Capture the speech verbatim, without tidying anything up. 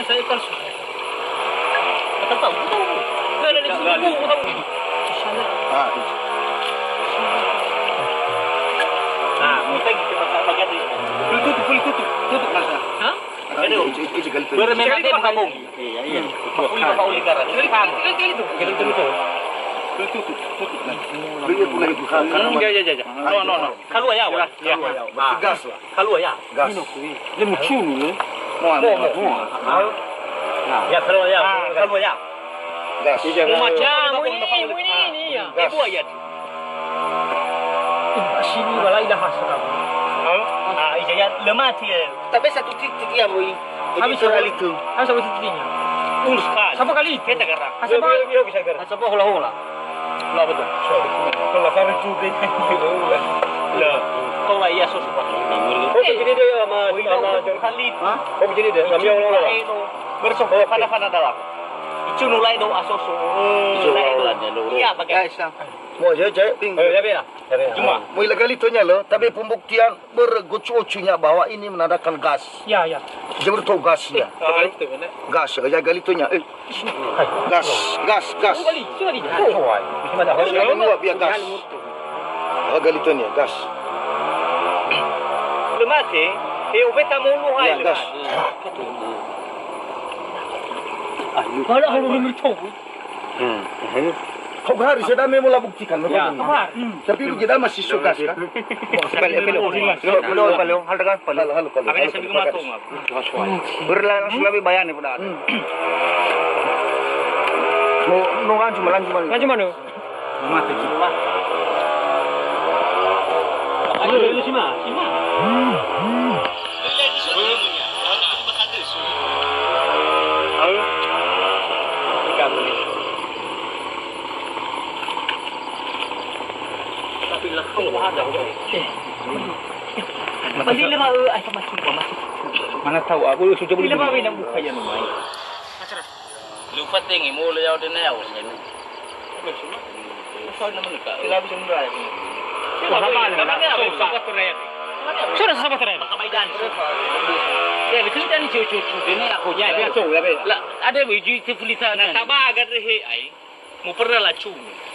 Saya palsu. Kata tahu, tahu. Nggak ada di sini, tahu, tahu. Ah, iya. Nah, kita, kita pakai, pakai. Tutup, tutup, tutup, tutup, Mas. Hah? Aduh. Itu, itu, itu kali itu. Baru memang dia bukan bohong. Iya, iya. Pakai, pakai oleh karat. Kali, kali, kali itu. Kali itu, itu. Tutup, tutup, tutup, nah. Beli aku lagi buka. Hmm, iya, iya, iya, iya. No, no, no. Kalua ya, Wan. Ya. Kalua ya. Berarti gas lah. Kalua ya. Gas. Ini mucunu, ne? Mua, mua, mua. Ya, kalua ya. Ah, kalua ya. Gas. Iya, mau macam ini, mau ini, ini, ya. Gas. Ibu ayat. Ih, sini wala ilaha sekarang. Ah, iya, ya, lemah dia. Tapi satu titik ya, boy. Habis satu kali itu. Habis satu titiknya. Tulus kan. Sapa kali itu? Kita garang. Sapa? Dia, dia bisa garang. Sapa hola-hola? Lah, betul. So, kalau Farid juga. Lah, kau lah iya, so, so. Oh, begini dia sama, sama Khalid. Hah? Oh, begini dia. Kami orang-orang. Bersama fana-fana dalam. Icunu lain do asoso. Icunu lain do. Iya, pakai. Guys, ah. Mau ya, cek. Ayo, ya, ya. Cuma. Mau ilegal itunya loh, tapi pembuktian bergocu-gocunya bahwa ini menandakan gas. Ya, ya. Dia bertau gas ya. Ah, itu benar. Gas, ya, galitonya. Eh. Gas, gas, gas. Coba li, coba li. Coba. Yang kedua, biar gas. Ah, galitonya, gas. Lemate, eh, obeta mulu hai. Ya, gas. Mana hulu rumah itu? Hmm. Kau harus ada memo lah buktikan. Ya. Tapi lu kita masih suka kan? Pele, pele. Pele, pele. Hal dengan pele. Halo, halo, halo. Berlangsung lebih bayar nih, pada. No, no, lanjut, lanjut, lanjut. Lanjut mana? Mama tuh. Ayo, ayo, sima, sima. Tapi lah, kalau ada, Bali lima, eh, apa masuk, apa masuk? Mana tahu, aku sudah beli. Lima, beli. Lupa tengi mulu ya, udah neo. Sudah sama terakhir. Ya, betul kan, ini cucu-cucu ini aku. Ya, dia tahu lah, be. Lah, ada baju itu pelita. Nah, tak bagus deh, ai. Mau pernah lah cumi.